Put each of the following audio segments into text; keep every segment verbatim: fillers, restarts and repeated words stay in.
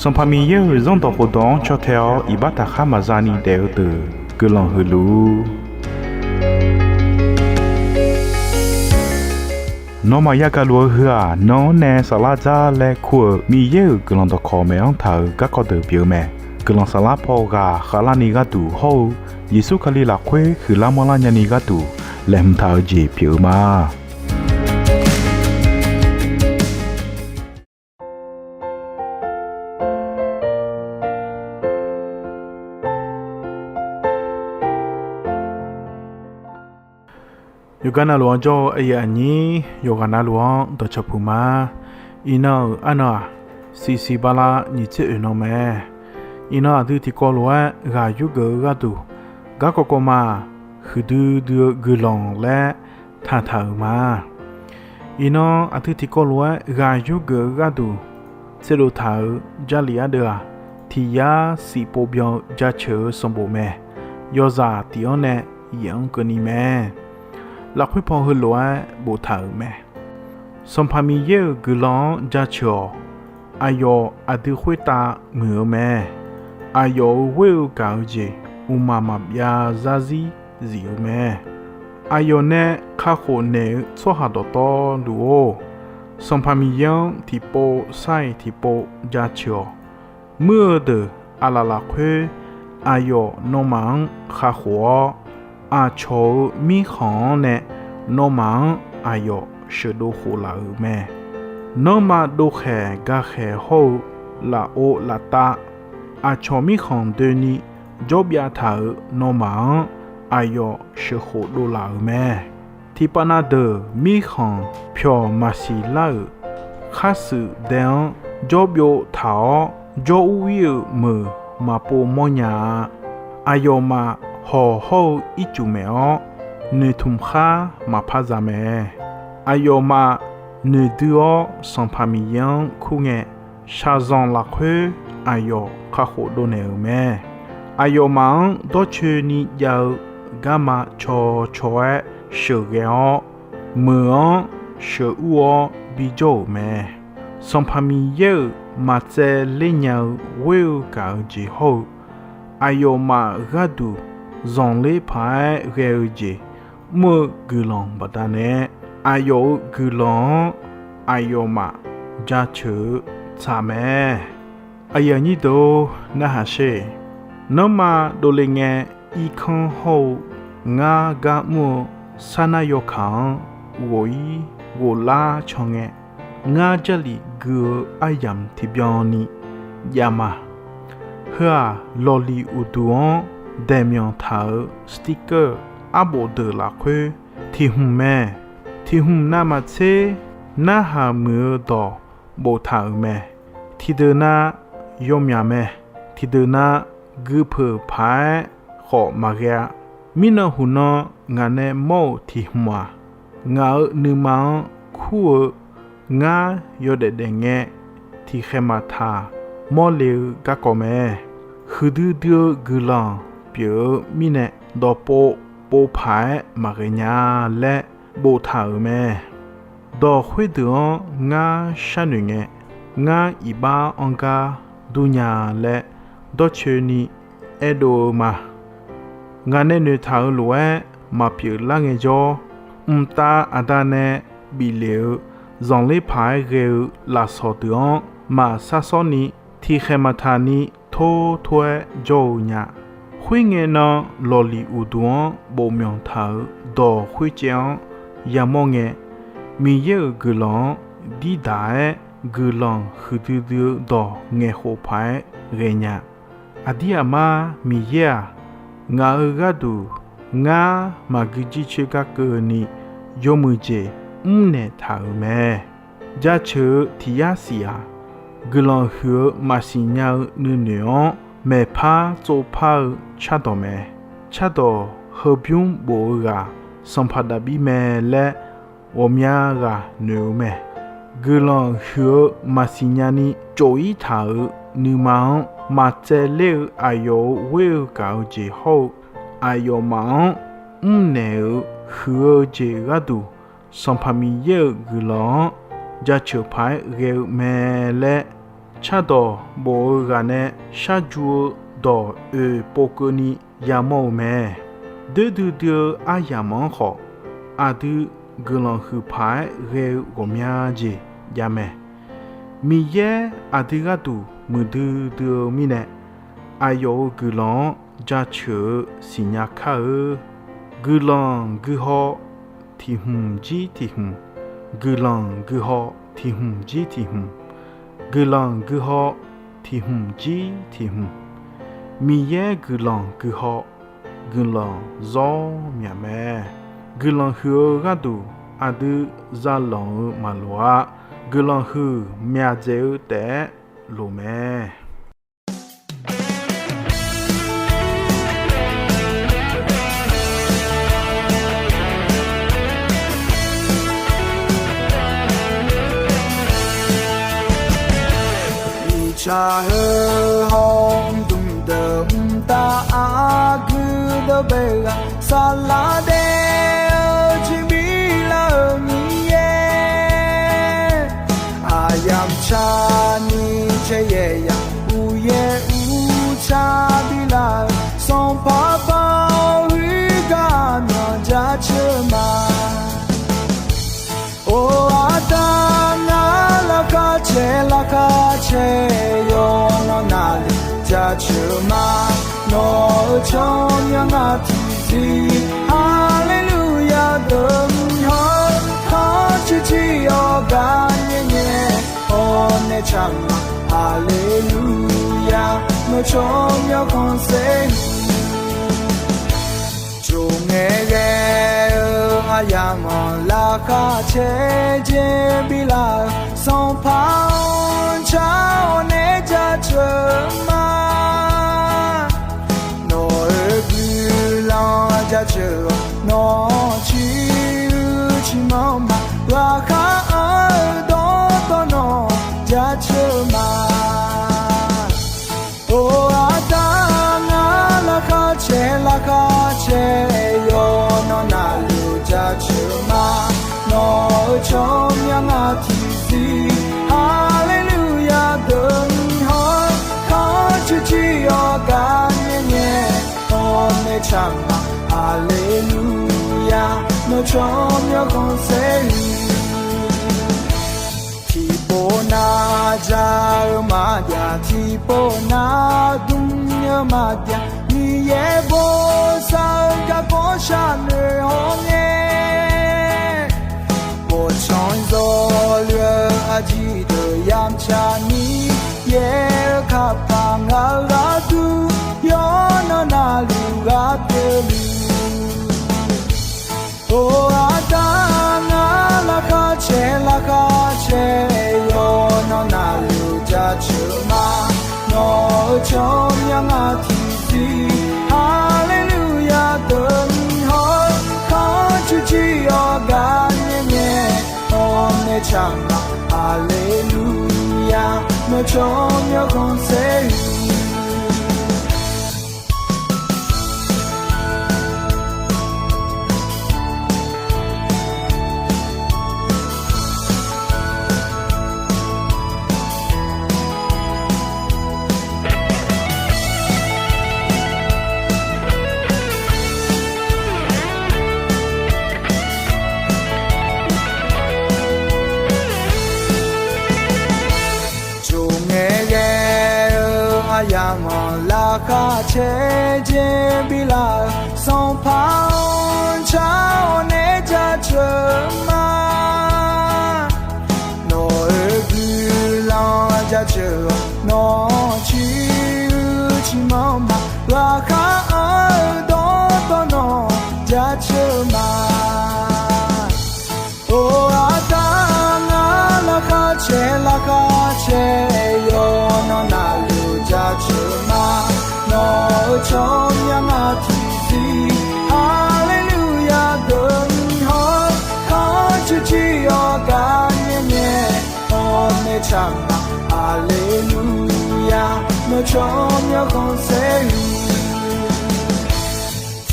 Sanqpaq Miqyaer-euq Zanrdawq khofdawq-anr caw tae-awr iqbax taqkhar maqza ni daef-eu deuq guiqlanq huiq luf-ur. Nawmaf yagaq luf-eu heu-aq, nan-anr nae saflar dzar laer kur-euq Miqyaer-euq guiqlanq dawqkawq maeq-anr taq-euq garkawv deuq pyeuf-eu mae. Guiqlanq saflar paw ghaq khavlarni gharduq hawr-eu Yeqsur Kali lafkhoer huiqlar manrlar nyani gharduq laeqhmq taq-eu jeq pyeuf-eu ma. Yawqgar navluf-anr jawr-eu aqyuif aqnyir yawqghaq navluf-anr dawqcawq puq ma. Iqnan-euq arnan-aq, siqsiq bala nyiq tser oeq nan mae. Iqnan aqdui tiqkawv lof-aer ghaq yurgeuf-eu gharduq, garkawv kawv ma-aq, huiqdui dui-eu guiqlanq laer taqtaq-euq ma. Iqnan aqdui tiqkawv lof-aer ghaq yurgeuf-eu gharduq tserdov taq-euq Jarlif ardeuv-aq, tiq yar siq pov byan-eu jaceuq-eu sanqbof mae. Yawzaq tiq-anr nae yaef-anr keuvni mae. Lafkhoer paw heulof-aer boftaq-euq mae. Sanqpaq Miqyaer-euq guiqlanq-anr jaceuq-awq. Aqyawf aqdui khoertav muiq-eu mae. Aqyawf-euq ghoer-eu gaq-eu jeq mqmaq maqbyav zarzir zif-eu mae. Aqyawf nae kakhof naeq-eu tsawrhaq dawqtawvluf-or, Sanqpaq Miqyaer-anr tiqpov sar-iq tiqpov jaceuq-awq. Muir-eu deuq aqlaf lafkhoer aqyawf nawmaf-anr kakhof-awr, aqcawq-euq mirkhanq-anr nae nawmaf-anr aqyawf sheuqdov khof laf-euq mae. Nanrma dovkhaeq gakhaeq hawr-eu lafov laftav, aqcawq mirkhanq doeni jawrbyav taq-euq nawmaf-anr aqyawf sheuqkhof dovlaf-euq mae. Tiqpav na deuq mirkhanq pyawq maqsiq lar-euq khar shuif dae-anr jawrbyov taq-awr, jawr ur ir-euq meuq maqpov mawrnya-a. Aqyawfmaf hawq hawr-eu ircuf maeq-awr, noeqtmq khar maqpar za mae. Aqyawfmaf noeqdui-awr Sanqpaq Miqyaer-anr kur ngae, shaqzanq lafkhoer aqyawf kakhof dovnaeq-euq mae. Aqyawfmaf-anr dawrcoeni jav-eu garma cawcaw-aer sheuqghae-awr, meuq-anr sheuqur-awr bijawr-euq mae. Sanqpaq Miqyaer-euq maqtsaevler nya-eu ghoer-eu gaq-eu jeq hawr-eu, aqyawfmaf gharduq zanqler paq-aer ghae-eu jeq mr-eu guiqlanq baqdanae, aqyawf-euq guiqlanq-anr aqyawfmaf jaceuq-eu tsaq mae. Aqyuif aqnyir deuq-or, narhaq sher. Nanrma dovle ngae, irkanr hawr-eu ngar gar mr-eu sarnar yawkaq-anr ghof-ir ghoflar can ngae, ngar Jarlif gui-eu aryamq tiqbyan ni jav ma. Heu-aq, lawqliq uqduq-anr daeqmyanq taq-euq sticker arbof deuq lafkhoer tiq hmq mae. Tiq hmq navmaqtser narhaq muiq-eu dawq boftaq-euq mae. Tiqdeuq na yawmyaq mae. Tiqdeuq na guipeuq paq-aer khawf maqghae-a. Mirnan huqnan ngaq nae mawr-euq tiq hmq-aq, ngaq-euq nuima-anr kur-eu ngar yawdaef daef ngae, tiqkhaeq maqtaq mawrle-eu garkawv mae. Huiqdui dui-eu guiqlanq pyeuf-eu mirnae, dawqpov pov paq-aer maqghae nya laer boftaq-euq mae. Dawq khoerdeuq-anr ngar sharnoeq ngae, ngar iqbax anr gar dur nya laer dawrcoeni aerdov-eu ma. Ngaq nae noeqtaq-euq lof-aer maqpyeuf lar ngaejawr, mqtav aqda nae bif lef-eu zanqler paq-aer ghae-eu lafsawq deuq-anr maqsar sawr ni, tiqkhaeq maqtaq ni tor tor-aer jawr-eu nya. Khoerngae nan, lawqliq uqduq-anr bofmyanq taq-euq dawq khoercaev-anr yamawr ngae, Miqyaer-euq guiqlanq-anr dirdaq-aer, guiqlanq huiqdui dui-eu dawq ngaeqkhof paq-aer ghaenya. Aqdir aqmar Miqyaer-aq, ngaq-euq gharduq ngar maqgui jircoer gar keuvni, yawmuiq jeq mrnaeq taq-euq mae. Jaceuq-eu tiq yar siq-aq, guiqlanq huiq-eu maqsiq nya-eu nuinoeq-anr maeqpar tsovpar-eu cardawq mae. Cardawq heubymr bof-eu ghaq, sanqpaq Daqbir mae laer ghawqmya ghaq noeq-eu mae. Guiqlanq huiq-eu maqsiq nyani cof-ir taq-euq nuima-anr maqtsaevler-eu aqyawf-euq ghoer-eu gaq-eu jeq hawr-eu, aqyawfmaf-anr mrnaeq-euq huiq-eu jeq gharduq, Sanqpaq Miqyaer-euq guiqlanq-anr jaceuq paq-aer ghae-eu mae laer cardawq bof-eu ghaq nae sharju-eu dawq oeq pov keuvni yamawr-eu mae. Doer duidui-eu aryamq-anr khawf, aqdui guiqlanq huiq paq-aer ghae-eu ghawqmya jeq jav mae. Miqyaer aqdui gharduq muiqdui dui-eu mirnae, aqyawf-euq guiqlanq-anr jaceuq-eu siqnya kar-eu. Guiqlanq guihaw tiq hmq jir tiq hmq, guiqlanq guihaw tiq hmq jir tiq hmq, guiqlanq guihaw tiq hmq jir tiq hmq, Miqyaer guiqlanq guihaw guiqlanq zawr myaq mae. Guiqlanq huiq-eu gharduq aqdui zalanq-eu maqloq-a. Guiqlanq huiq myaq dzaeq-eu taef-aer loq mae. Miqtsaq heu hawr-eu dmqdeuq mqtav aqgeu dawq bae ghaq saflar daef-eu jeq biflar-euq Miqyaer, aqyamq tsaqni caeyaeq yaq uqyaer uqtsaq biflar-euq Sanqpaq Baoq huiq gar myawq jaceuq ma. Or, aqda ngar laqkhaq caer laqkhaq caer yawqnan navluf jaceuq ma. Nawq-euq tsawrmyanr ngar tiqzir haleluya deuq hawr, khanr ciqciq yawqgar nyaer nyaer hawr nae tsaq ma. Haleluya, nawq tsawrmyanr khanqsaer Tsov ngae ghae-eu aryamq-anr laqkhaq caer jeq biflar-euq Sanqpaq-anr car-awr nae jaceuq ma. Nawq-euq guiqlanq jaceuq-awq, nawq-anr ciq uiq ciqmanr ma. Laqkhaq anr-eu dawqtawvluf nawq jaceuq ma. Or, aqda ngar laqkhaq caer laqkhaq caer yawqnan navluf jaceuq ma. Nawq-euq tsawrmyanr ngar tiqzir haleluya deuq hawr, khanr ciqciq yawqgar nyaer nyaer hawr nae tsaq ma. Haleluya, nawq tsawrmyanr khanqsaer Tiqpov nar ja-eu maqjav, tiqpov nar dm-eu maqjav, Miqyaer bosav-eu garkawv sharnoeq hawr ngae, bawqtsanq zawluf-eu aqjeq deuq yamq tsaq ni, yaer-eu kapaq ngaq-eu gharduq yawqnan navluf ghaq pyeufluf Or, aqda ngar laqkhaq caer laqkhaq caer yawqnan navluf jaceuq ma. Nawq-euq tsawrmyanr ngar tiqzir haleluya deuq hawr, khanr ciqciq yawqgar nyaer nyaer hawr nae tsaq ma. Haleluya, nawq tsawrmyanr khanqsaer Tsov ngae ghae-eu aryamq-anr laqkhaq caer jeq biflar-euq Sanqpaq-anr car-awr nae jaceuq ma. Nawq-euq guiqlanq jaceuq-awq, nawq-anr ciq uiq ciqmanr ma. Laqkhaq anr-eu dawqtawvluf nawq jaceuq ma. Or, aqda ngar laqkhaq caer laqkhaq caer yawqnan navluf jaceuq ma. Nawq-euq tsawrmyanr ngar tiqzir haleluya deuq hawr, khanr ciqciq yawqgar nyaer nyaer hawr nae tsaq ma. Haleluya, nawq tsawrmyanr khanqsaer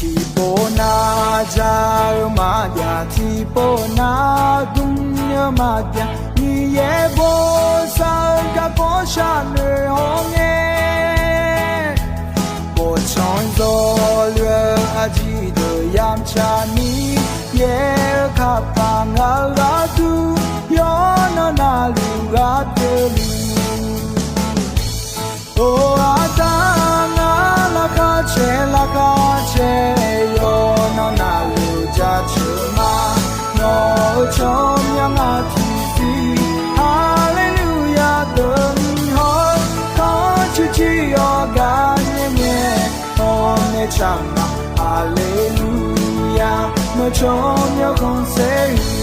Tiqpov nar ja-eu maqjav, tiqpov nar dm-eu maqjav, Miqyaer bosav-eu Garkawv shaqnoeq hawr ngae, bawqtsanq zawqloe-eu aqjeq deuq yamq tsaq mir, yaer-eu kapkaq ngaq-eu gharduq, yawqnan navluf ghaq pyeuf luf. Or, aqda ngar laqkhaq caer laqkhaq caer, yawqnan navluf jaceuq ma. Nawq-euq tsawrmyanr ngaq tiqsiq Haleluya deuq-anr hawr, kanr cuiv cuiv-awr gar nae ngae, hawr nae tsaq ma. Haleluya, nawq tsawrmyanr khanqsaer-eu